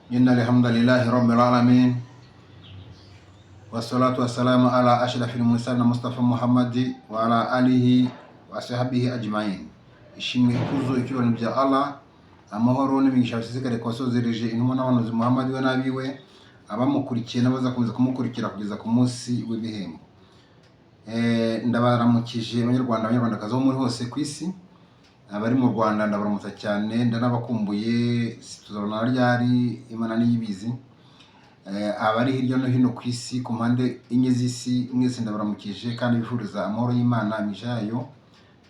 إن الحمد لله رب العالمين والصلاة والسلام على أشرف المرسلين مصطفى محمد وعلى آله وصحبه أجمعين. Ishimwe, ikuzo, icyubahiro bya Allah, amahoro n'imigisha bisesekare ku wasozereje intumwa n'abahanuzi Muhammad, we n'abiwe, abamukurikiye n'abazakomeza kumukurikira kugeza ku munsi w'ibihembo. Ndabaramukije Abanyarwanda, Abanyarwandakazi bo muri hose ku isi. Abari mu Rwanda ndabaramutsa cyane, ndanabakumbuye. Tuzabona ryari? Imana niyibizi. Abari hirya no hino ku isi, ku mpande enye z'isi, mwese ndabaramukije kandi bifuriza amahoro y'Imana, imigisha yayo.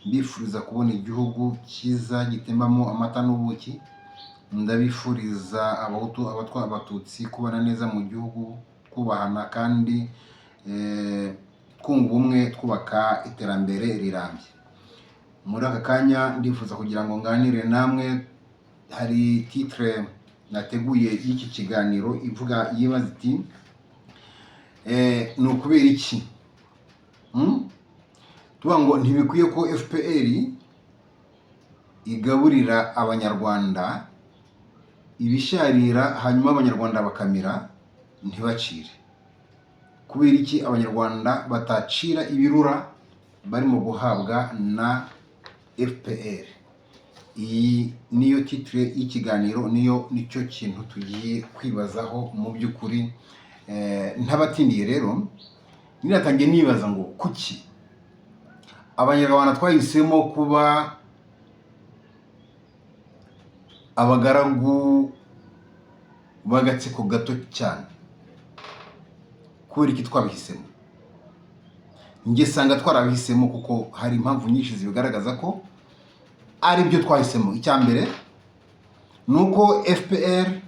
Mbifuriza kubona igihugu cyiza gitembamo amata n'ubuki. Ndabifuriza Abahutu, Abatwa, Abatutsi kubana neza mu gihugu, twubahana kandi twunga ubumwe, twubaka iterambere rirambye. Muri aka kanya ndifuza kugira ngo nganire namwe. Hari titre nateguye y'iki kiganiro ivuga, yibaza iti: "Ni ukubera iki?" Tuvuga ngo ntibikwiye ko FPR igaburira Abanyarwanda ibisharira, hanyuma Abanyarwanda bakamira ntibacire. Kubera iki Abanyarwanda batacira ibirura barimo guhabwa na FPR? Iyi niyo titre y'ikiganiro, niyo nicyo kintu tugiye kwibazaho mu by'ukuri. Ntabatindiye rero, niratangiye nibaza ngo kuki Abanyarwanda twahisemo kuba abagaragu b'agatsiko gato cyane? Kubera iki twabihisemo? Njye sanga twarabihisemo kuko hari impamvu nyinshi zibigaragaza ko ari byo twahisemo. Icya mbere ni uko FPR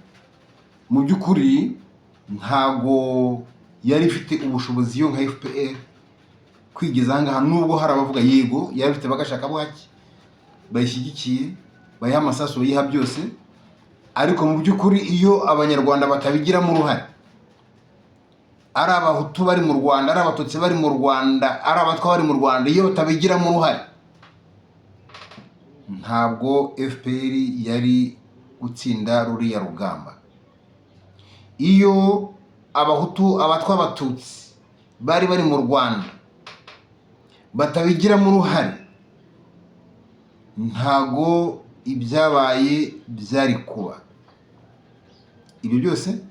mu by'ukuri ntago yari ifite ubushobozi yo nka FPR kwigeza aha ngaha, nubwo hari abavuga yego yari ifite bagashakabuhake bayishyigikiye, bayiha amasasu, bayiha byose. Ariko mu by'ukuri iyo Abanyarwanda batabigiramo uruhare, ari Abahutu bari mu Rwanda, ari Abatutsi bari mu Rwanda, ari Abatwa bari mu Rwanda, iyo batabigiramo uruhare ntabwo FPR yari gutsinda ruriya rugamba. Iyo Abahutu, Abatwa, Abatutsi bari mu Rwanda batabigiramo uruhare, ntago ibyabaye byari kuba. Ibyo byose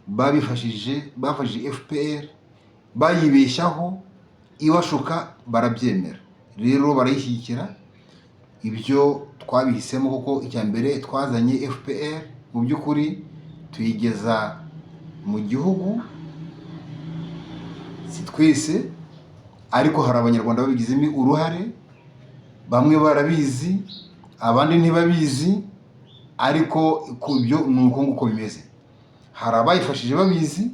babifashije, bafashije FPR, bayibeshyaho, ibashuka, barabyemera rero barayishyigikira. Ibyo twabihisemo kuko icya mbere twazanye FPR mu by'ukuri tuyigeza mu gihugu, si twese ariko hari Abanyarwanda babigizemo uruhare, bamwe barabizi, abandi ntibabizi. Ariko ku byo ni uko nguko bimeze: hari abayifashije babizi,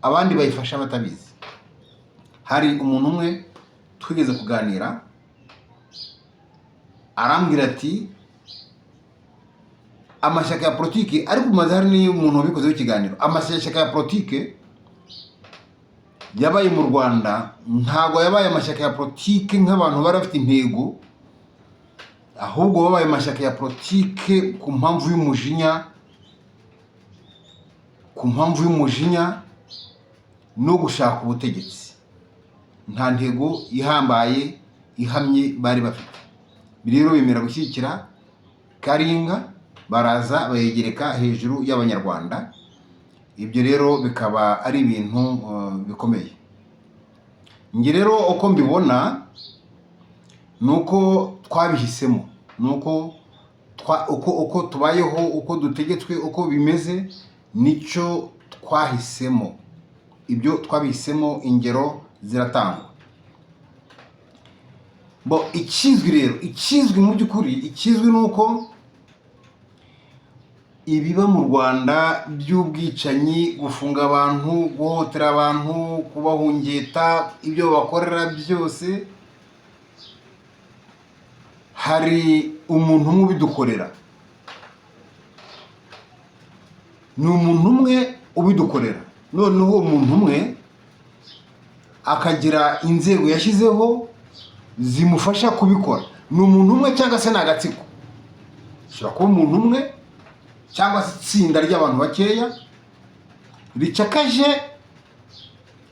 abandi bayifasha batabizi. Hari umuntu umwe twigeze kuganira, arambwira ati amashyaka ya politiki, ariko umaze hari n'umuntu wabikozeho ikiganiro, amashyaka ya politiki yabaye mu Rwanda ntabwo yabaye amashyaka ya politiki nk'abantu bari bafite intego, ahubwo babaye amashyaka ya politiki ku mpamvu y'umujinya, ku mpamvu y'umujinya no gushaka ubutegetsi. Nta ntego ihambaye ihamye bari bafite. Rero bemera gushyigikira Karinga, baraza bayegereka hejuru y'Abanyarwanda. Ibyo rero bikaba ari ibintu bikomeye. Njye rero uko mbibona ni uko twabihisemo, ni uko uko tubayeho, uko dutegetswe, uko bimeze, nicyo twahisemo. Ibyo twabihisemo, ingero ziratangwa. Bo ikizwi rero, ikizwi mu by'ukuri, ikizwi ni uko ibiba mu Rwanda by'ubwicanyi, gufunga abantu, guhohotera abantu, kubahungeta, ibyo babakorera byose, hari umuntu umwe ubidukorera. Ni umuntu umwe ubidukorera. Noneho uwo muntu umwe akagira inzego yashyizeho zimufasha kubikora. Ni umuntu umwe cyangwa se ni agatsiko. Ashobora kuba umuntu umwe. Cyangwa se itsinda ry'abantu bakeya ricakaje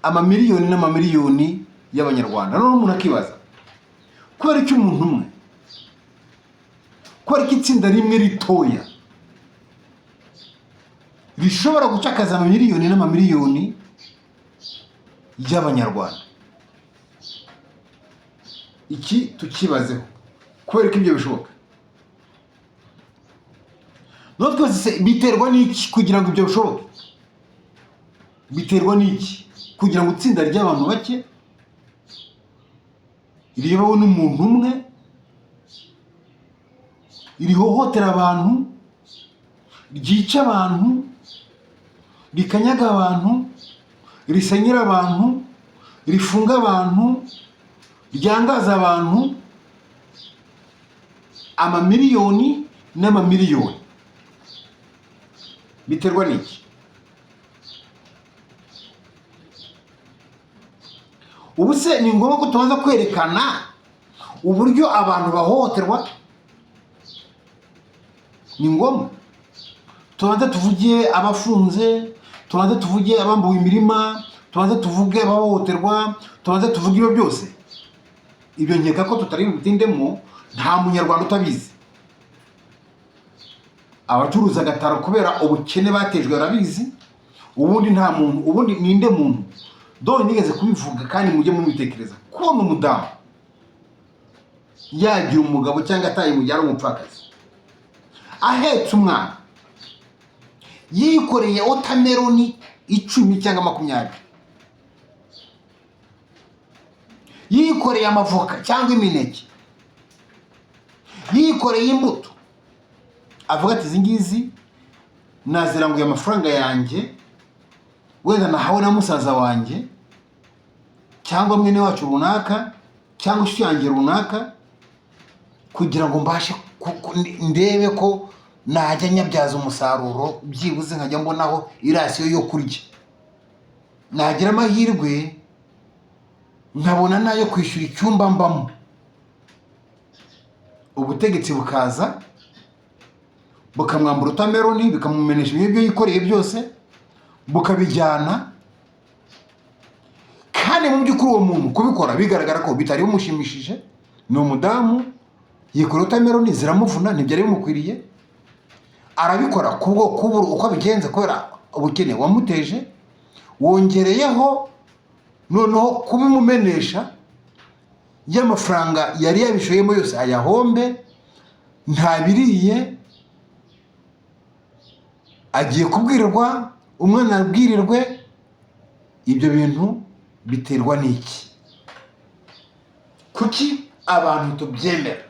amamiliyoni n'amamiliyoni y'Abanyarwanda. Noneho umuntu akibaza kubera icyo umuntu umwe, kubera ko itsinda rimwe ritoya rishobora gucakaza amamiliyoni n'amamiliyoni y'Abanyarwanda. Iki tukibazeho, kubera ko ibyo bishoboka. Noneho twese se, biterwa n'iki kugira ngo ibyo bishoboke? Biterwa n'iki kugira ngo itsinda ry'abantu bake riyobowe n'umuntu umwe rihohotera abantu, ryica abantu, rikanyaga abantu, risenyera abantu, rifunga abantu, ryangaza abantu amamiliyoni n'amamiliyoni? Biterwa n'iki? Ubu se ni ngombwa ko tubanza kwerekana uburyo abantu bahohoterwa? Ni ngombwa tubanze tuvuge abafunze, tubanze tuvuge abambuwe imirima, tubanze tuvuge abahohoterwa, tubanze tuvuge ibyo byose? Ibyo nkeka ko tutari bubitindemo, nta Munyarwanda utabizi. Abacuruza agataro kubera ubukene batejwe barabizi. Ubundi nta muntu, ubundi ninde muntu dore nigeze kubivuga, kandi mujye mubitekereza, kubona umudamu yagira umugabo cyangwa ataye mu gihe ari umupfakazi, ahetse umwana, yikoreye watermelon 10 cyangwa 20, yikoreye amavoka cyangwa imineke, yikoreye imbuto, avuga ati: "Izi ngizi naziranguye amafaranga yanjye, wenda nahawe na musaza wanjye cyangwa mwene wacu runaka cyangwa inshuti yanjye runaka, kugira ngo mbashe ndebe ko najya nyabyaza umusaruro, byibuze nkajya mbonaho i ration yo kurya, nagira amahirwe nkabona n'ayo kwishyura icyumba mbamo." Ubutegetsi bukaza bukamwambura watermelon, bikamumenesha ibyo yikoreye byose, bukabijyana. Kandi mu by'ukuri uwo muntu kubikora bigaragara ko bitari bimushimishije. Ni umudamu, yikoreye watermelon ziramuvuna, ntibyari bimukwiriye. Arabikora kubwo kubura uko abigenza, kubera ubukene wamuteje. Wongereyeho noneho kubimumenesha, y'amafaranga yari yabishoyemo yose ayahombe, ntabiriye, agiye kubwirwa, umwana abwirirwe. Ibyo bintu biterwa n'iki? Kuki abantu tubyemera?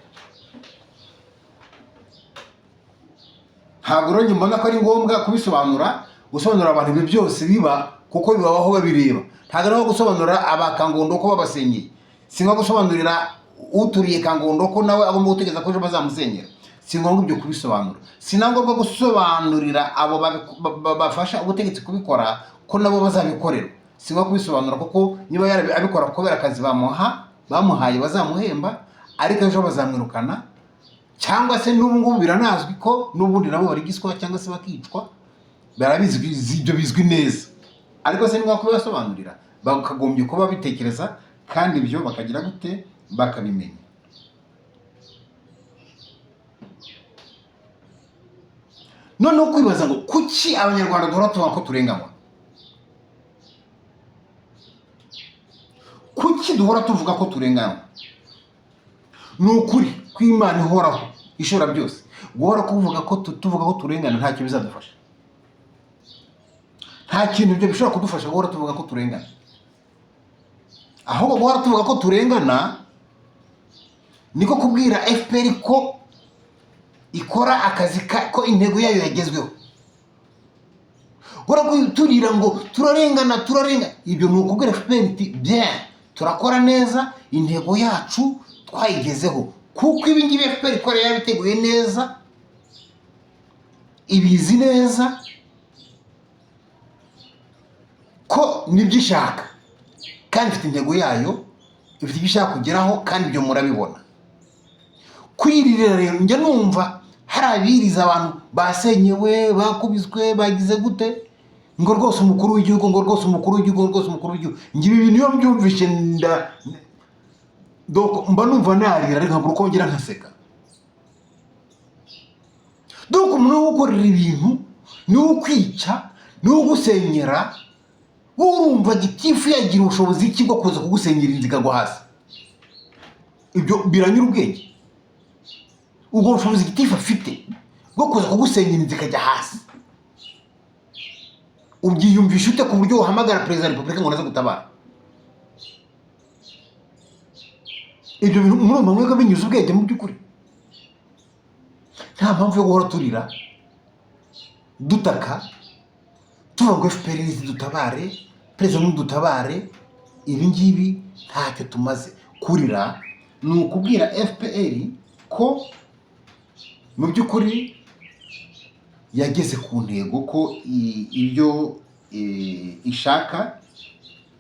Ntabwo rero njye mbona ko ari ngombwa kubisobanura, gusobanurira abantu ibyo byose biba, kuko bibabaho babireba. Ntabwo ari aho gusobanurira abakangondo ko babasenyeye, si nko gusobanurira uturiye Kangondo ko nawe agomba gutegereza ko ejo bazamusenyera. Si ngombwa ibyo kubisobanura. Si na ngombwa gusobanurira abo bafasha ubutegetsi kubikora ko nabo bazabikorerwa. Si ngombwa kubisobanura, kuko niba abikora kubera akazi bamuhaye, bazamuhemba, ariko ejo bazamwirukana, cyangwa se n'ubu ngubu biranazwi ko n'ubundi nabo barigiswa cyangwa se bakicwa. Barabizi, ibyo bizwi neza. Ariko se ni ngombwa kubibasobanurira? Bakagombye kuba bitekereza, kandi ibyo bakagira gute, bakabimenya. Noneho kwibaza ngo kuki Abanyarwanda duhora tuvuga ko turenganywa? Kuki duhora tuvuga ko turenganywa? Ni ukuri kw'Imana ihoraho ishobora byose, guhora kuvuga ko tuvuga ko turengana ntacyo bizadufasha. Nta kintu ibyo bishobora kudufasha, guhora tuvuga ko turengana. Ahubwo guhora tuvuga ko turengana niko kubwira FPR ko ikora akazi, ko intego yayo yagezweho. Guhora turira ngo turarengana, turarengana, ibyo ni ukubwira FPR iti: "Bien, turakora neza, intego yacu twayigezeho." Kuko ibi ngibi FPR ikora yarabiteguye neza, ibizi neza ko nibyo ishaka, kandi ifite intego yayo, ifite ibyo ishaka kugeraho, kandi ibyo murabibona. Kwiririra rero, njya numva Hari abiriza abantu basenyewe, bakubiswe, bagize gute, ngo rwose umukuru w'igihugu, ngo rwose umukuru w'igihugu, ngo rwose umukuru w'igihugu. Njye ibi bintu iyo mbyumvishe nda donc mba numva narira, ariko nkabura uko ngira nkaseka. Donc umuntu wo gukorera ibintu, niwe ukwica, niwe ugusenyera, wowe urumva gitifu yagira ubushobozi ki bwo kuza kugusenyera inzu ikagwa hasi? Ibyo biranyura ubwenge? Ubwo bushobozi gitifu afite bwo kuza kugusenyera inzu ikajya hasi, ubyiyumvisha ute ku buryo uhamagara Perezida wa Repubulika ngo naze gutabara? Ibyo bintu murumva mwebwe binyuze ubwenge? Mu by'ukuri nta mpamvu yo guhora turira, dutaka, tuvuga ngo FPR nizidutabare, perezida nudutabare. Ibi ngibi ntacyo tumaze. Kurira ni ukubwira FPR ko mu by'ukuri yageze ku ntego, ko ibyo ishaka,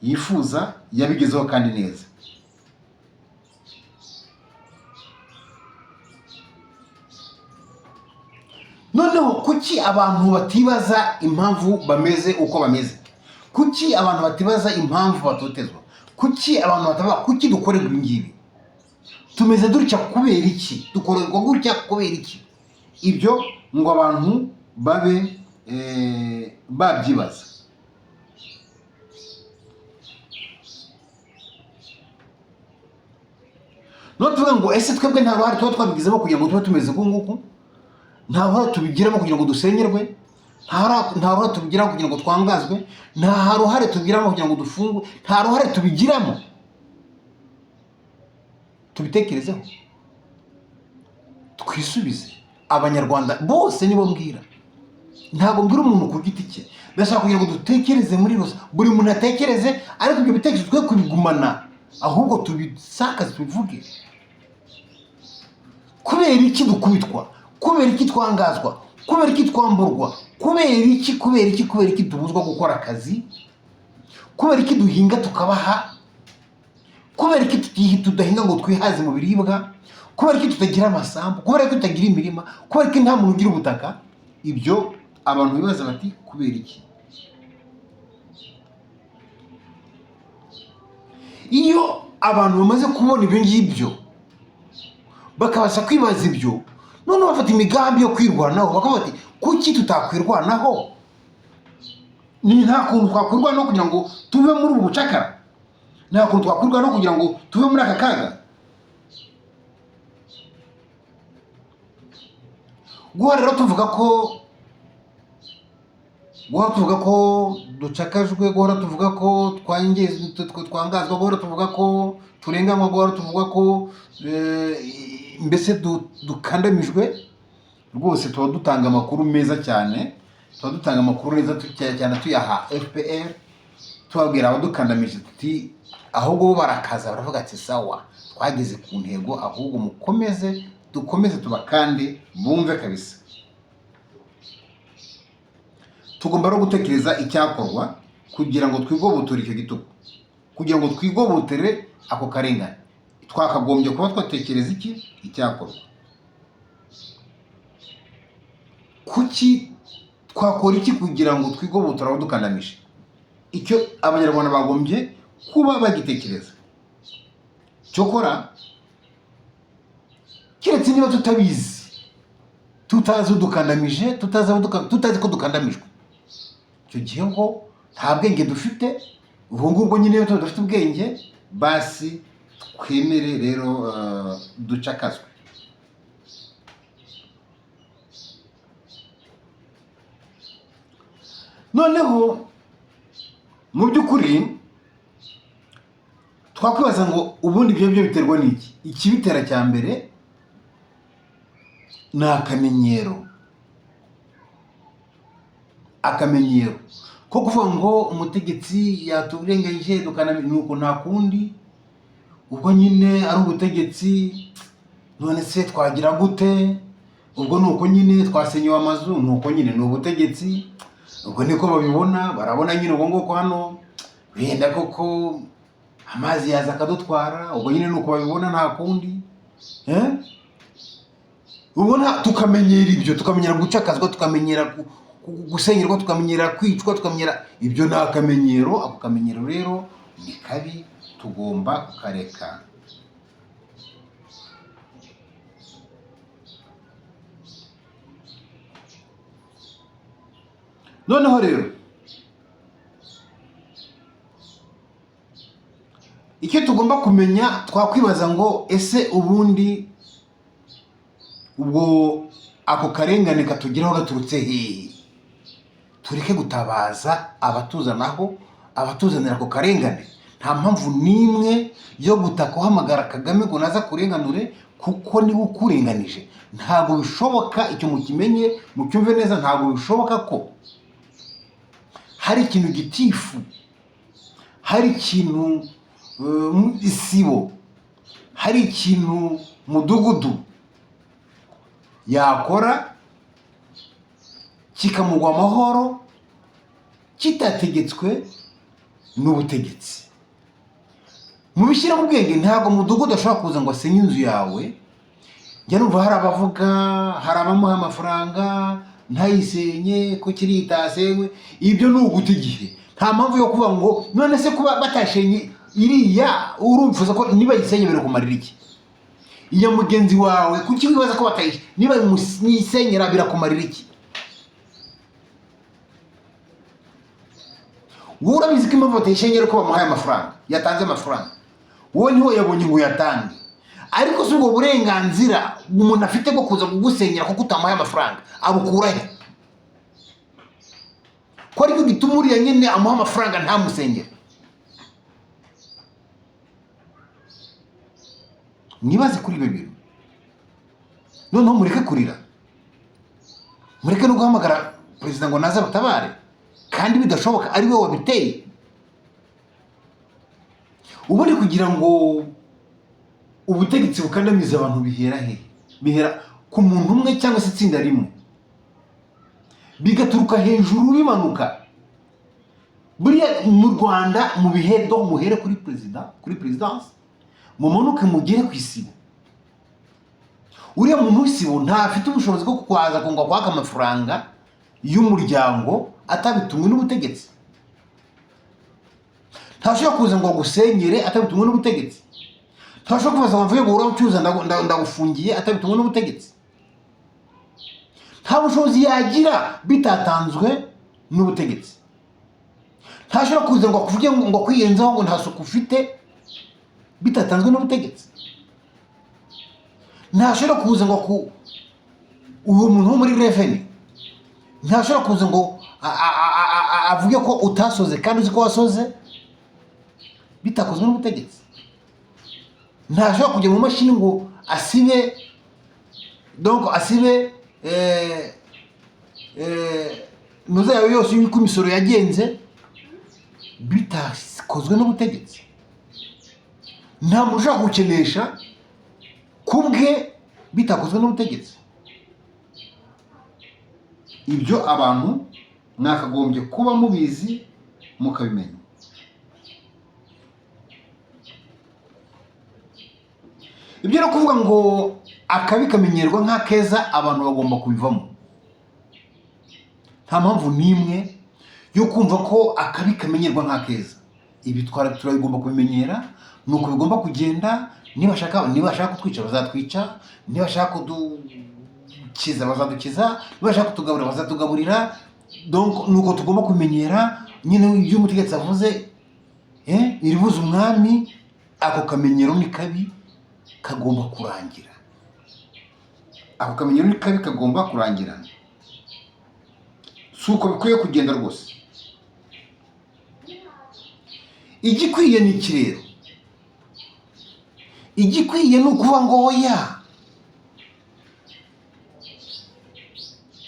yifuza, yabigezeho kandi neza. Noneho kuki abantu batibaza impamvu bameze uko bameze? Kuki abantu batibaza impamvu batotezwa? Kuki abantu batabaza kuki dukorerwa ibi ngibi? Tumeze dutya kubera iki? Dukorerwa gutya kubera iki? Ibyo ngo abantu babe babyibaza. None tuvuga ngo ese twebwe nta ruhare tuba twabigizemo kugira ngo tube tumeze uku nguku? Nta ruhare tubigiramo kugira ngo dusenyerwe? Nta ruhare tubigiramo kugira ngo twangazwe? Nta ruhare tubigiramo kugira ngo dufungwe? Nta ruhare tubigiramo? Tubitekerezeho, twisubize. Abanyarwanda bose nibo mbwira, ntabwo mbwira umuntu ku giti cye. Ndashaka kugira ngo dutekereze muri rusange, buri muntu atekereze, ariko ibyo bitekerezo twe kubigumana, ahubwo tubisakaze, tubivuge. Kubera iki dukubitwa? Kubera iki twangazwa? Kubera iki twamburwa? Kubera iki, kubera iki, kubera iki tubuzwa gukora akazi? Kubera iki duhinga tukabaha? Kubera iki tudahinga ngo twihaze mu biribwa? Kubera iki tutagira amasambu? Kubera ko tutagira imirima? Kubera ko nta muntu ugira ubutaka? Ibyo abantu bibaza bati kubera iki? Iyo abantu bamaze kubona ibyo ngibyo, bakabasha kwibaza ibyo, noneho bafata imigambi yo kwirwanaho, bakavuga bati kuki tutakwirwanaho? Ni nta kuntu twakwirwanaho kugira ngo tuve muri ubu bucakara? Nta kuntu twakwirwanaho kugira ngo tuve muri aka kaga? Guhora rero tuvuga ko, guhora tuvuga ko ducakajwe, guhora tuvuga ko twangazwa, guhora tuvuga ko turenganywa, guhora tuvuga ko mbese dukandamijwe, rwose tuba dutanga amakuru meza cyane, tuba dutanga amakuru neza cyane tuyaha FPR, tubabwira abadukandamije tuti ahubwo bo barakaza, baravuga ati sawa, twageze ku ntego, ahubwo mukomeze, dukomeze tubakande bumve kabisa. Tugomba no gutekereza icyakorwa kugira ngo twigobotore icyo gitugu, kugira ngo twigobotere ako karengane. Twakagombye kuba twatekereza iki icyakorwa. Kuki twakora iki kugira ngo twigobotore abadukandamije? Icyo Abanyarwanda bagombye kuba bagitekereza. Cyokora keretse niba tutabizi, tutazi udukandamije, tutazi ko dukandamijwe, icyo gihe ngo nta bwenge dufite. Ubwo ngubwo nyine iyo tudafite ubwenge, basi twemere rero ducakazwe. Noneho mu by'ukuri twakwibaza ngo ubundi ibyo byo biterwa n'iki? Ikibitera cya mbere ni akamenyero, akamenyero ko kuvuga ngo umutegetsi yaturenganyije, ni uko nta kundi, ubwo nyine ari ubutegetsi, none se twagira gute? Ubwo ni uko nyine twasenyewe amazu, ni uko nyine ni ubutegetsi, ubwo niko babibona, barabona nyine ubwo nguko hano wenda koko amazi yaza akadutwara, ubwo nyine ni uko babibona, nta kundi. Ubona tukamenyera ibyo, tukamenyera gucakazwa, tukamenyera gusenyerwa, tukamenyera kwicwa, tukamenyera ibyo. Ni akamenyero. Ako kamenyero rero ni kabi, tugomba kukareka. Noneho rero icyo tugomba kumenya, twakwibaza ngo: ese ubundi ubwo ako karengane katugeraho gaturutse hehe? Tureke gutabaza abatuzanaho, abatuzanira ako karengane. Nta mpamvu n'imwe yo gutaka uhamagara Kagame ngo naza kurenganure, kuko niwe ukurenganije. Ntabwo bishoboka, icyo mukimenye, mucyumve neza. Ntabwo bishoboka ko hari ikintu gitifu, hari ikintu isibo, hari ikintu mudugudu yakora kikamugwa amahoro kitategetswe n'ubutegetsi. Mubishyira mu bwenge, ntabwo mudugudu ashobora kuza ngo asenye inzu yawe. Njya numva hari abavuga, hari abamuha amafaranga ntayisenye, ko kiri itasenywe. Ibyo ni uguta igihe. Nta mpamvu yo kuvuga ngo none se kuba batashenye iriya, urumfuza ko niba yisenye birakumarira iki? Iya mugenzi wawe kuki wibaza ko batayishe? Niba niyisenyera birakumarira iki? Wowe urabizi ko impamvu batayishenyera ko bamuhaye amafaranga, yatanze amafaranga. Wowe ntiwo yabonye ngo uyatange. Ariko si ubwo burenganzira umuntu afite bwo kuza kugusenyera kuko utamuhaye amafaranga abukura he? Ko aricyo gituma uriya nyine amuha amafaranga ntamusenyere? Mwibaze kuri ibyo bintu. Noneho mureke kurira, mureke no guhamagara perezida ngo naze abatabare kandi bidashoboka, ari we wabiteye. Ubundi kugira ngo ubutegetsi bukandamize abantu bihera he? Bihera ku muntu umwe cyangwa se itsinda rimwe, bigaturuka hejuru bimanuka. Buriya mu Rwanda, mu bihe do muhere kuri perezida, kuri perezidansi, mumanuke mugere ku isibo. Uriya muntu w'isibo ntafite ubushobozi bwo kwaza ngo akwake amafaranga y'umuryango atabitumwe n'ubutegetsi. Ntashobora kuza ngo agusenyere atabitumwe n'ubutegetsi. Ntashobora kubaza ngo mvuge ngo urabucuruza, ndagufungiye atabitumwe n'ubutegetsi. Nta bushobozi yagira bitatanzwe n'ubutegetsi. Ntashobora kuza ngo akuvuge ngo akwiyenzaho ngo nta suku ufite bitatanzwe n'ubutegetsi. Ntashobora kuza ngo ku uwo muntu wo muri revenue, ntashobora kuza ngo avuge ko utasoze kandi uzi ko wasoze bitakozwe n'ubutegetsi. Ntashobora kujya mu mashini ngo asibe, donc asibe nuza yawe yose y'uko imisoro yagenze bitakozwe n'ubutegetsi. Nta muntu ushobora gukenesha ku bwe bitakozwe n'ubutegetsi. Ibyo abantu mwakagombye kuba mubizi, mukabimenya. Ibyo no kuvuga ngo akabi kamenyerwa nk'akeza, abantu bagomba kubivamo. Nta mpamvu n'imwe yo kumva ko akabi kamenyerwa nk'akeza. Ibi turabigomba kubimenyera, ni uko bigomba kugenda. Niba bashaka kutwica bazatwica, niba bashaka kudukiza bazadukiza, niba bashaka kutugaburira bazatugaburira. Donc ni uko tugomba kumenyera nyine. Ibyo umutegetsi avuze, iribuza umwami. Ako kamenyero ni kabi, kagomba kurangira. Ako kamenyero ni kabi, kagomba kurangira. Si uko bikwiye kugenda rwose. Igikwiye ni iki rero? Igikwiye ni ukuvuga ngo oya,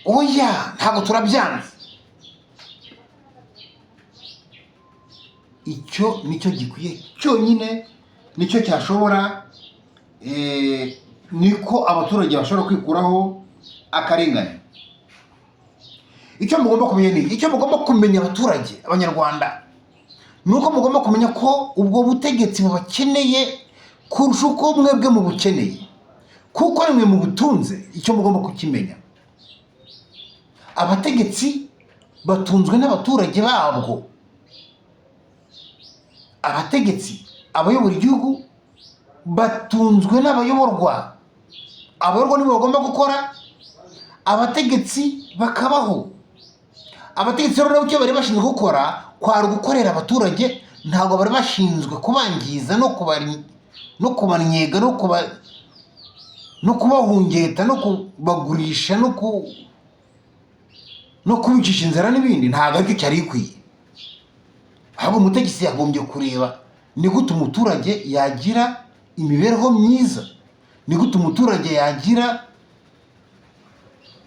oya, ntabwo turabyanze. Icyo nicyo gikwiye cyonyine, nicyo cyashobora, niko abaturage bashobora kwikuraho akarengane. Icyo mugomba kumenya ni iki? Icyo mugomba kumenya, abaturage, abanyarwanda, ni uko mugomba kumenya ko ubwo butegetsi bubakeneye kurusha uko mwebwe mubukeneye. Kuko nimwe mu butunze, icyo mugomba kukimenya, abategetsi batunzwe n'abaturage babwo. Abategetsi, abayobora igihugu, batunzwe n'abayoborwa. Abayoborwa nibo bagomba gukora, abategetsi bakabaho. Abategetsi rero nabo icyo bari bashinzwe gukora kwari ugukorera abaturage, ntabwo bari bashinzwe kubangiza no kubannyega no kubahungeta no kubagurisha no kubicisha inzara n'ibindi. Ntabwo aricyo cyari gikwiye. Ahubwo umutegetsi yagombye kureba ni gute umuturage yagira imibereho myiza, ni gute umuturage yagira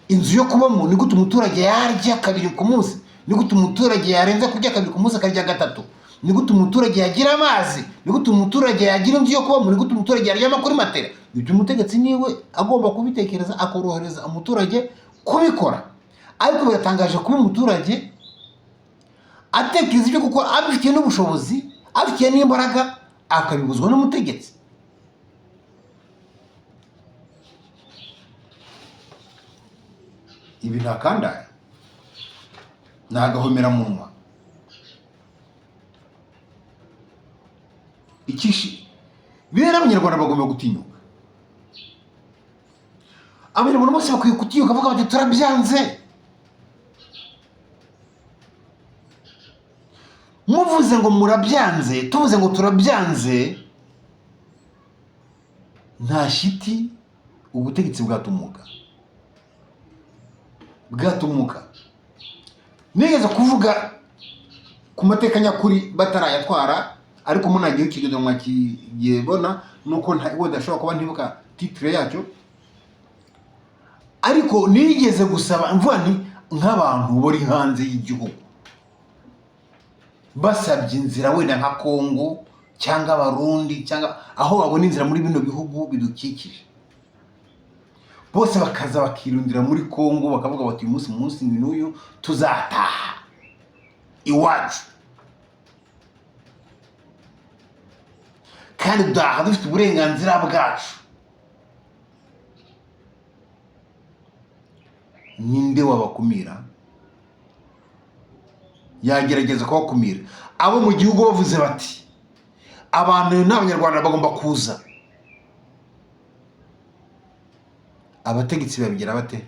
inzu yo kubamo, ni gute umuturage yarya kabiri ku munsi, ni gute umuturage yarenza kurya kabiri ku munsi akarya gatatu, ni gute umuturage yagira amazi, ni gute umuturage yagira inzu yo kubamo, ni gute umuturage yaryama kuri matera. Ibyo umutegetsi niwe agomba kubitekereza, akorohereza umuturage kubikora. Ariko biratangaje kuba umuturage atekereza ibyo gukora, abifitiye n'ubushobozi, abifitiye n'imbaraga, akabibuzwa n'umutegetsi. Ibi nta kandare, ni agahomeраmunwa. Ikishi rero, Abanyarwanda bagomba gutinyuka. Abanyarwanda bose bakwiye gutinyuka, bavuga bati: "Turabyanze." Muvuze ngo murabyanze, tuvuze ngo turabyanze, nta shiti ubutegetsi bwatumuka, bwatumuka. Nigeze kuvuga ku mateka nyakuri batarayatwara, ariko munagiye ikiganiro mwakibona, nuko wenda ashobora kuba ntibuka titre yacyo. Ariko nigeze gusaba, mvuga nti nk'abantu bari hanze y'igihugu basabye inzira, wenda nka Kongo cyangwa Abarundi, cyangwa aho babona inzira muri bino bihugu bidukikije, bose bakaza bakirundira muri Kongo, bakavuga bati: "Uyu munsi, munsi ni n'uyu, tuzataha iwacu, kandi dutaha dufite uburenganzira bwacu." Ninde wabakumira? Yagerageza kubakumira? Abo mu gihugu bavuze bati: "Abantu ni Abanyarwanda, bagomba kuza," abategetsi babigira bate?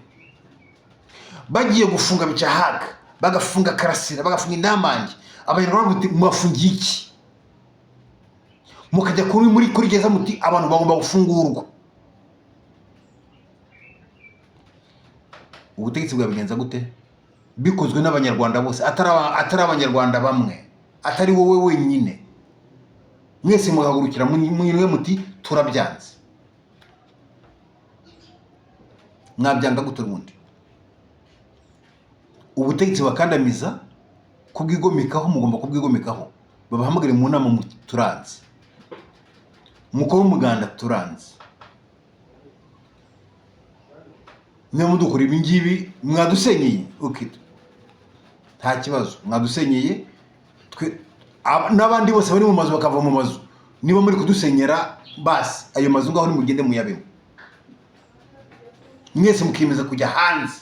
Bagiye gufunga Bicahaga, bagafunga Karasira, bagafunga Indamange, Abanyarwanda bati: "Mubafungiye iki?" Mukajya kuri gereza muti: "Abantu bagomba gufungurwa." Ubutegetsi bwabigenza gute bikozwe n'Abanyarwanda bose, atari Abanyarwanda bamwe, atari wowe wenyine, mwese muhagurukira mwe muti: "Turabyanze"? Mwabyanga gute ubundi? Ubutegetsi bakandamiza, kubwigomekaho, mugomba kubwigomekaho. Babahamagare mu nama, turanze. Mukore umuganda, turanze. Niba mudukora ibi ngibi, mwadusenyeye, okay, nta kibazo, mwadusenyeye twe n'abandi bose bari mu mazu bakava mu mazu. Niba muri kudusenyera, basi ayo mazu ngaho nimugende muyabemo mwese, mukiyemeza kujya hanze,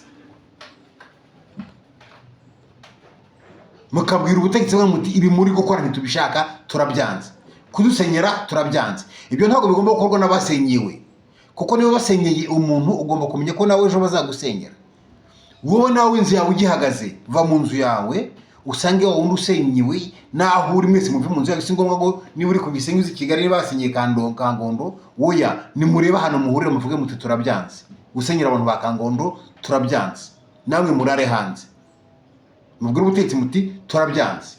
mukabwira ubutegetsi bwa muti: "Ibi muri gukora ntitubishaka, turabyanze. Kudusenyera turabyanze." Ibyo ntabwo bigomba gukorwa n'abasenyewe, kuko niba basenyeye umuntu, ugomba kumenya ko nawe ejo bazagusenyera. Wowe nawe inzu yawe ugihagaze, va mu nzu yawe usange wa wundi usenyewe naho uri. Mwese muve mu nzu yawe. Si ngombwa ngo niba uri ku Gisenyi uzi Kigali, niba basenyeye Kangondo, woya nimurebe ahantu muhurira, muvuge muti: "Turabyanze gusenyera abantu ba Kangondo, turabyanze." Namwe murare hanze, mubwire ubutegetsi muti: "Turabyanze."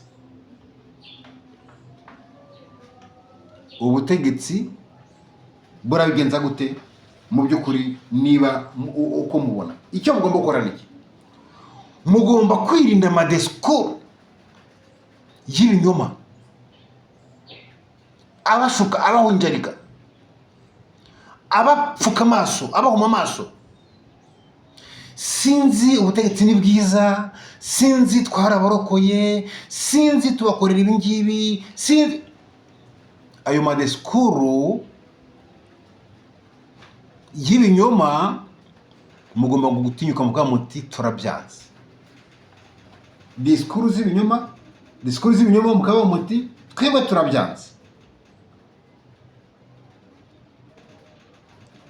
Ubutegetsi burabigenza gute mu by'ukuri? Niba uko mubona, icyo mugomba gukora ni iki? Mugomba kwirinda amadisikuru y'ibinyoma abashuka, abahunjarika, abapfuka amaso, abahuma amaso. Sinzi, ubutegetsi ni bwiza, sinzi, twarabarokoye, sinzi, tubakorera ibi ngibi, sinzi. Ayo madisikuru y'ibinyoma, mugomba gutinyuka mukavuga muti turabyanze. Disikuru z'ibinyoma, disikuru z'ibinyoma, mukavuga muti twebwe turabyanze.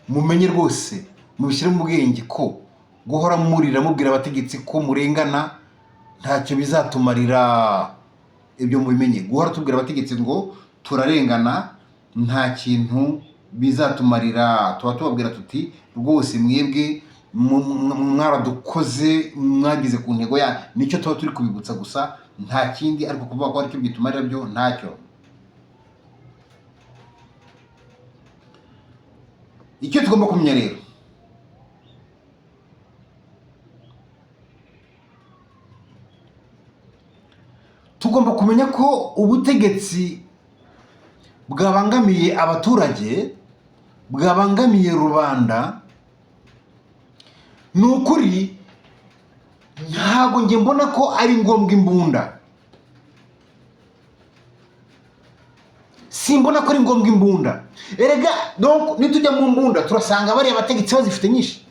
Mumenye rwose, mubishyire mu bwenge ko guhora murira mubwira abategetsi ko murengana ntacyo bizatumarira. Ibyo mubimenye. Guhora tubwira abategetsi ngo turarengana nta kintu bizatumarira, tuba tubabwira tuti rwose mwebwe mwaradukoze, mwageze ku ntego ya nicyo tuba turi kubibutsa gusa, nta kindi. Ariko kuvuga ko aricyo bitumarira byo ntacyo. Icyo tugomba kumenya rero, tugomba kumenya ko ubutegetsi bwabangamiye abaturage, bwabangamiye rubanda. Ni ukuri ntabwo njye mbona ko ari ngombwa imbunda. Simbona ko ari ngombwa imbunda. Erega donc nitujya mu mbunda turasanga bariya bategetsi bazifite nyinshi.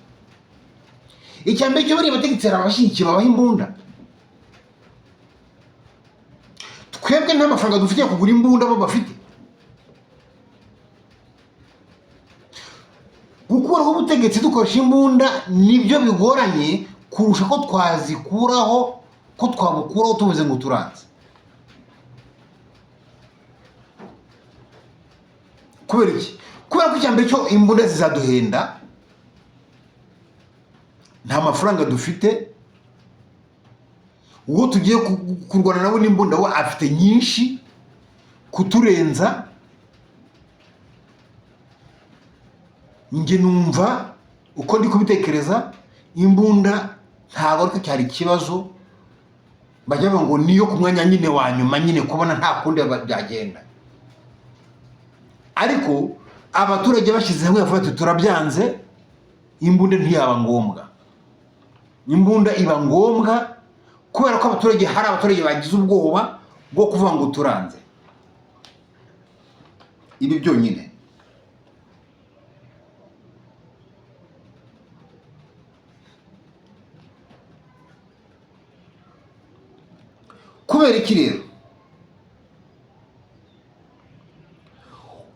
Icya mbere cyo, bariya bategetsi hari abashyigikiye babaha imbunda. Twebwe nta mafaranga dufite yo kugura imbunda bo bafite. Gukuraho ubutegetsi dukoresha imbunda nibyo bigoranye kurusha ko twazikuraho, ko twabukuraho tuvuze ngo turanze. Kubera iki? Kubera ko icya mbere cyo, imbunda zizaduhenda, nta mafaranga dufite. Uwo tugiye kurwana nabo n'imbunda we afite nyinshi kuturenza. Njye numva uko ndi kubitekereza, imbunda ntabwo ariko cyari ikibazo. Bajya bavuga ngo niyo ku mwanya nyine wa nyuma nyine, kubona nta kundi byagenda. Ariko abaturage bashyize hamwe bavuga bati turabyanze, imbunda ntiyaba ngombwa. Imbunda iba ngombwa kubera ko abaturage, hari abaturage bagize ubwoba bwo kuvuga ngo turanze. Ibi byonyine. Kubera iki rero?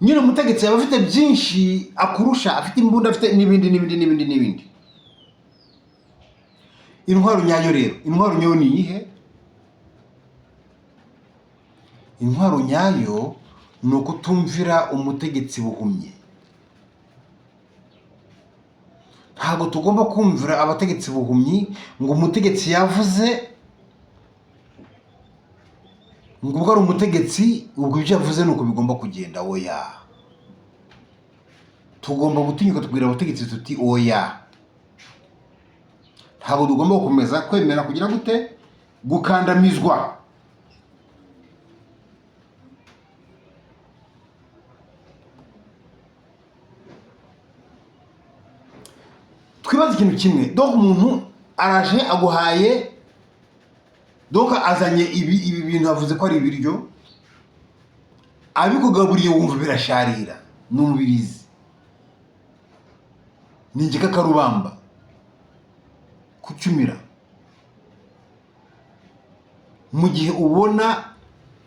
Nyine umutegetsi yaba afite byinshi akurusha, afite imbunda, afite n'ibindi n'ibindi n'ibindi n'ibindi. Intwaro nyayo rero, intwaro nyayo ni iyihe? Intwaro nyayo ni ukutumvira umutegetsi buhumye. Ntabwo tugomba kumvira abategetsi buhumyi, ngo umutegetsi yavuze, ngo ubwo ari umutegetsi, ubwo ibyo yavuze ni uko bigomba kugenda. Oya, tugomba gutinyuka tubwira abategetsi tuti oya, ntabwo tugomba gukomeza kwemera kugira gute? Gukandamizwa. Twibaze ikintu kimwe. Donc umuntu araje aguhaye, donc azanye ibi bintu, avuze ko ari ibiryo, abikugaburiye wumva birasharira, ni umubirizi, ni igikakarubamba kucyumira, mu gihe ubona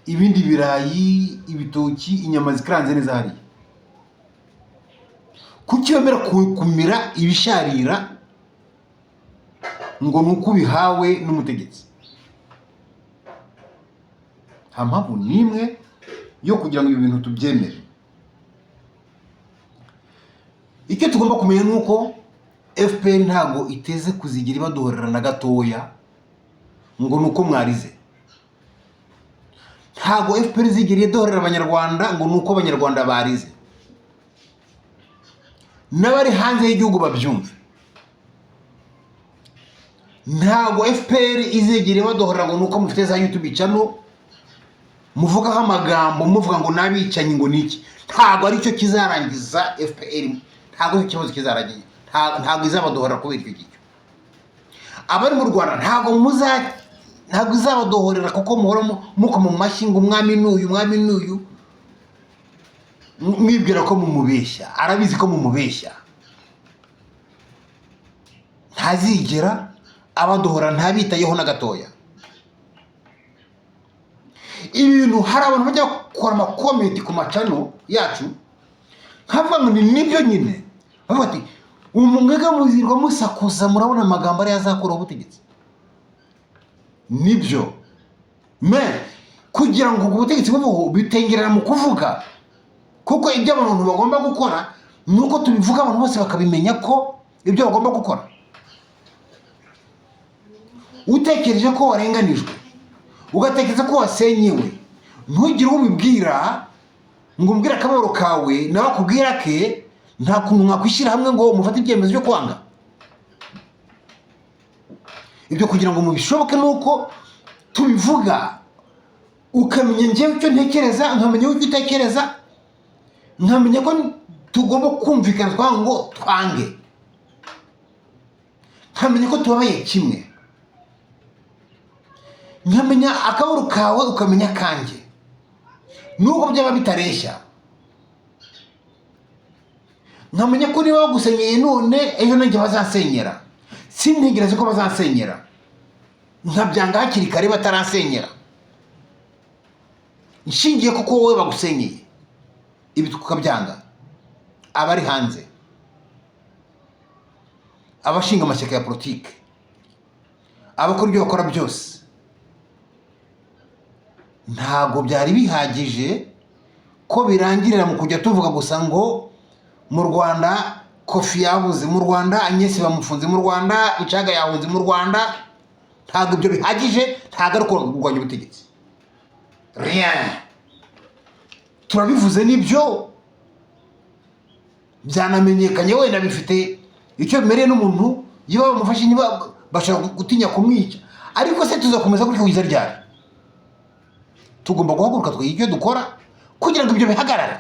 ibindi birayi, ibitoki, inyama zikaranze neza hariya. Kuki wemera kumira ibisharira ngo ni uko ubihawe n'umutegetsi? Nta mpamvu n'imwe yo kugira ngo ibi bintu tubyemere. Icyo tugomba kumenya ni uko FPR ntabwo iteze kuzigira ibaduhorera na gatoya ngo ni uko mwarize. Ntabwo FPR izigera iduhorera abanyarwanda ngo ni uko abanyarwanda barize. N'abari hanze y'igihugu babyumve, ntabwo FPR izigera ibaduhorera ngo ni uko mufite za YouTube channel muvugaho amagambo, muvuga ngo n'abicanyi, ngo ni iki. Ntabwo aricyo kizarangiza FPR, ntabwo aricyo kibazo kizarangiza. Ntabwo izabadohorera kubera icyo ngicyo. Abari mu Rwanda, ntabwo izabadohorera kuko muhora mukoma mu mashyi ngo umwami n'uyu, umwami n'uyu, mwibwira ko mumubeshya. Arabizi ko mumubeshya. Ntazigera abadohora, ntabitayeho na gatoya. Ibintu hari abantu bajya gukora ama comments ku ma channel yacu, nkavuga ngo ni nibyo nyine. Bavuga ati: "Umwega muzirwa musakuza, murabona amagambo ariyo azakuraho ubutegetsi." Nibyo, mais kugira ngo ubwo butegetsi bubeho bitengerera mu kuvuga, kuko ibyo abantu bagomba gukora ni uko tubivuga, abantu bose bakabimenya ko ibyo bagomba gukora. Utekereje ko warenganijwe, ugatekereza ko wasenyewe, ntugire uwo ubibwira ngo umbwire akababaro kawe, nawe akubwira ke. Nta kuntu mwakwishyira hamwe ngo mufate ibyemezo byo kwanga ibyo. Kugira ngo mubishoboke ni uko tubivuga, ukamenya njyewe icyo ntekereza, nkamenya icyo utekereza, nkamenya ko tugomba kumvikana, twanga ngo twange, nkamenya ko tubabaye kimwe, nkamenya akababaro kawe, ukamenya akanjye, nubwo byaba bitareshya, nkamenya ko niba bagusenyeye none, ejo nanjye bazansenyera. Sintegereze ko bazansenyera, nkabyanga hakiri kare batarasenyera, nshingiye kuko wowe bagusenyeye. Ibi tukabyanga. Abari hanze, abashinga amashyaka ya politiki, abakora ibyo bakora byose, ntabwo byari bihagije ko birangirira mu kujya tuvuga gusa ngo mu Rwanda Kofi yabuze, mu Rwanda Agnès bamufunze, mu Rwanda Rucaga yahunze, mu Rwanda. Ntabwo ibyo bihagije, ntabwo ari kurwanya ubutegetsi. Rien, turabivuze nibyo, byanamenyekanye, wenda bifite icyo bimereye n'umuntu iyo bamufashe, niba bashobora gutinya kumwica. Ariko se tuzakomeza gutya kugeza ryari? Tugomba guhaguruka tukagira icyo dukora kugira ngo ibyo bihagarare.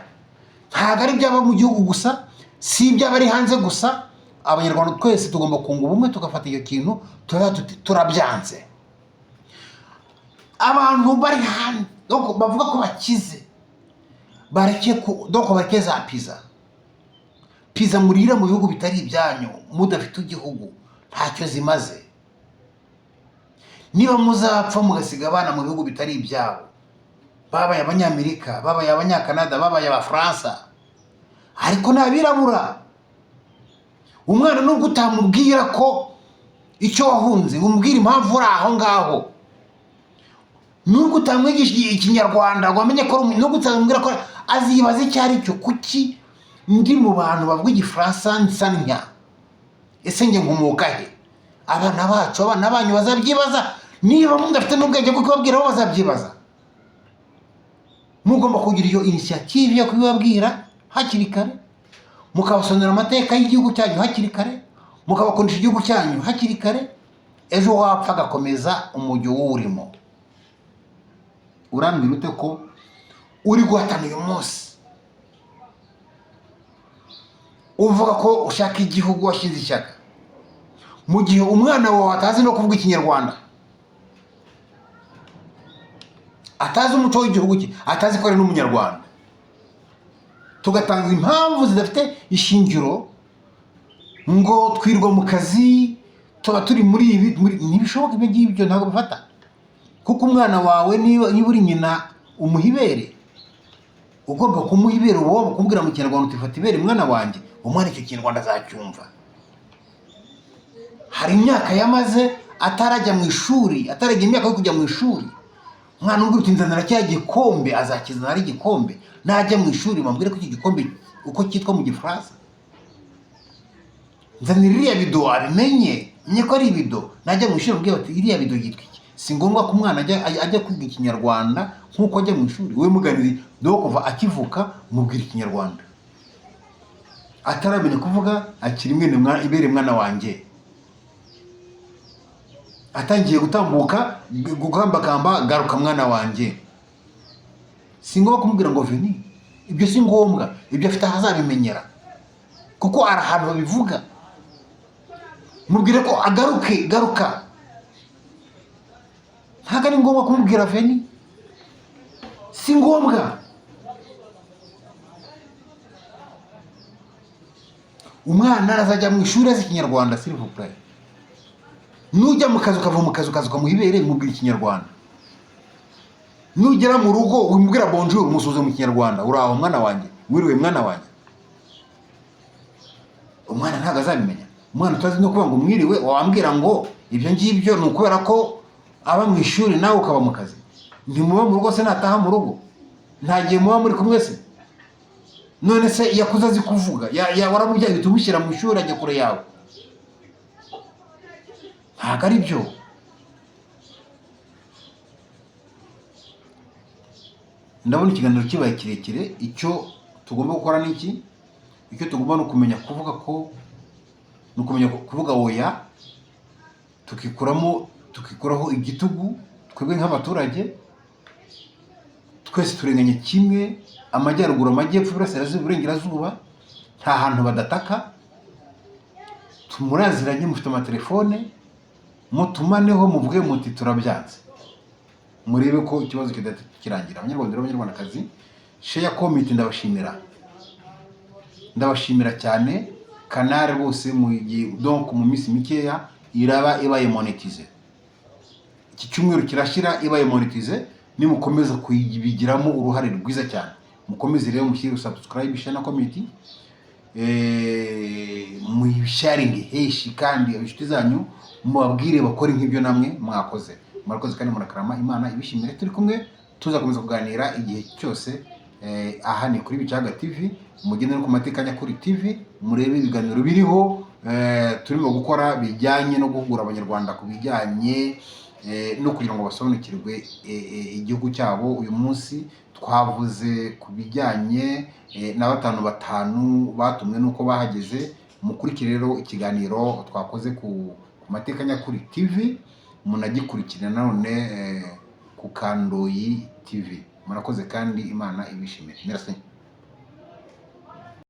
Ntabwo ari ibyaba mu gihugu gusa, si iby'abari hanze gusa. Abanyarwanda twese tugomba kunga ubumwe, tugafata icyo kintu, turavuga tuti turabyanze. Abantu bari hanze, donc bavuga ko bakize, bareke ku donc bareke za pizza pizza murira mu bihugu bitari ibyanyu, mudafite igihugu, ntacyo zimaze. Niba muzapfa mugasiga abana mu bihugu bitari ibyabo, babaye Abanyamerika, babaye Abanyakanada, babaye Abafaransa, ariko ni abirabura. Umwana nubwo utamubwira ko icyo wahunze, umubwira impamvu uri aho ngaho. Nubwo utamwigisha Ikinyarwanda ngo amenye ko ari nubwo utamubwira ko, azibaza icyo ari cyo: "Kuki ndi mu bantu bavuga Igifaransa nsa ntya? Ese njye nkomoka he?" Abana bacu, abana banyu bazabyibaza. Niba mudafite n'ubwenge bwo kubabwira, bo bazabyibaza. Mugomba kugira iyo initiative yo kubibabwira hakiri kare, mukabasonera amateka y'igihugu cyanyu hakiri kare, mukabakundisha igihugu cyanyu hakiri kare. Ejo wapfa agakomeza umujyo w'urimo. Urambwira ute ko uri guhatana uyu munsi, uvuga ko ushaka igihugu, washyize ishyaka, mu gihe umwana wawe atazi no kuvuga Ikinyarwanda, atazi umuco w'igihugu cye, atazi ko ari n'Umunyarwanda? Tugatanga impamvu zidafite ishingiro ngo twirwa mu kazi, tuba turi muri ibi ntibishoboka. Ibyo ngibyo ntabwo bifata, kuko umwana wawe, niba uri nyina, umuha ibere, ugomba kumuha ibere. Uba waba kumubwira mu Kinyarwanda uti: "Fata ibere, mwana wanjye." Umwana icyo Kinyarwanda azacyumva. Hari imyaka yamaze atarajya mu ishuri, ataragira imyaka yo kujya mu ishuri. Umwana umubwira uti: "Nzanira cya gikombe," azakizana ari igikombe. Najya mu ishuri bamubwire ko iki gikombe uko cyitwa mu Gifaransa. "Nzanira iriya bido," abimenye, menye ko ari ibido. Najya mu ishuri bamubwire bati: "Iriya bido yitwa iki?" Si ngombwa ko umwana ajya kwiga Ikinyarwanda nk'uko ajya mu ishuri. We muganiri do kuva akivuka, mubwira Ikinyarwanda ataramenya kuvuga, akiri mwene mwana, ibere mwana wanjye. Atangiye gutambuka, gukambakamba, garuka mwana wanjye. Si ngombwa kumubwira ngo venez, ibyo si ngombwa. Ibyo afite aho azabimenyera, kuko hari ahantu babivuga. Mubwire ko agaruke, garuka. Ntabwo ari ngombwa kumubwira venez, si ngombwa. Umwana azajya mu ishuri azi Ikinyarwanda, s'il vous plaît. Nujya mu kazi, ukava mu kazi, ukaza ukamuha ibere, mubwira Ikinyarwanda. Nugera mu rugo, wimubwira bonjour, musuhuze mu Kinyarwanda: "Uraho mwana wanjye? Wiriwe mwana wanjye?" Umwana ntabwo azabimenya. Umwana utazi no kuvuga ngo mwiriwe, wambwira ngo ibyo ngibyo ni ukubera ko aba mu ishuri nawe ukaba mu kazi? Ntimuba mu rugo se? Nataha mu rugo, nta gihe muba muri kumwe se? None se yakuze azi kuvuga? Waramubyaye uhita umushyira mu ishuri ajya kure yawe? Ntabwo ari byo. Ndabona ikiganiro kibaye kirekire. Icyo tugomba gukora ni iki? Icyo tugomba ni ukumenya kuvuga ko, ni ukumenya kuvuga oya, tukikuramo, tukikuraho igitugu. Twebwe nk'abaturage twese turenganye kimwe, amajyaruguru, amajyepfo, iburasirazuba, iburengerazuba, nta hantu badataka. Tumuraziranye, mufite amatelefone, mutumaneho, muvuge muti turabyanze, murebe ko ikibazo kidahita kirangira. Abanyarwanda n'Abanyarwandakazi, share, comment, ndabashimira, ndabashimira cyane. Canal rwose mu gihe, donc mu minsi mikeya iraba ibaye monétisé. Iki cyumweru kirashira ibaye monétisé, nimukomeza kuyibigiramo uruhare rwiza cyane. Mukomeze rero mushyire subscribe, share na comment, muyisharinge heshi, kandi inshuti zanyu mubabwire bakore nk'ibyo namwe mwakoze. Murakoze kandi murakarama, Imana ibishimire. Turi kumwe, tuzakomeza kuganira igihe cyose. Aha ni kuri Bicaga TV. Mugende no ku Mateka Nyakuri TV, murebe ibiganiro biriho, turimo gukora bijyanye no guhugura Abanyarwanda ku bijyanye no kugira ngo basobanukirwe igihugu cyabo. Uyu munsi twavuze ku bijyanye na batanu batanu batumwe n'uko bahageze. Mukurikire rero ikiganiro twakoze ku Mateka Nyakuri TV, munagikurikire nanone ku Kandoyi TV. Murakoze kandi Imana ibishimire. Merci.